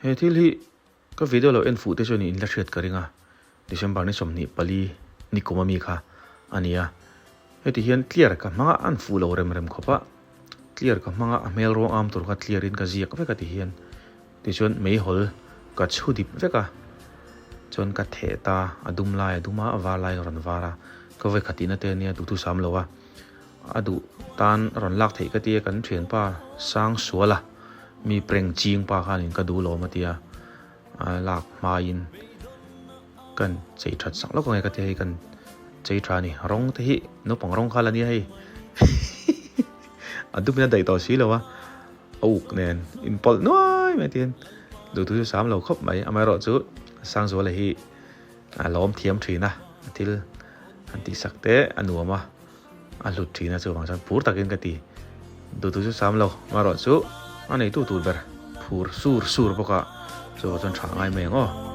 He thil hi ka video lo en fuh te chuan in la hriat ka ring a, December ni 24 ni kum ami kha a ni a. Heti hian clear ka hmang a, an fuh lo rem rem khawp a, clear ka hmang a, a hmel ruang am tur kha clear in ka ziak vek a ti hian. Tichuan meihawl ka chhu dip vek a, chuan ka theh ta, a dum lai a dum a, a var lai a rawn var a, ka vawi khat tihna te a nia duhthusam lo a. A duh tan rawn lak theih ka tia kan thianpa sang sual a, mi preng ching pa khanin ka duh lawm a tia, a lak hmain kan chei that sak lawk ange ka tia hei kan chei tha a ni, rawng te hi naupang rawng kha la nia hei a dumin a daih tawh si lo a, a uk nen inpawlh nuai mai tiin duhthu chu sam lo khawp mai, amaherawhchu Sangzuala hi a lawm thiam thin a, thil han tihsak te a nuam a. A hlut thin a chuvang chuan phur takin ka ti. Duhtu chu sam lo, marawh chu a neitu tur ber phur sur sur bawk a, chuvang chuan tha ngai mai ang aw.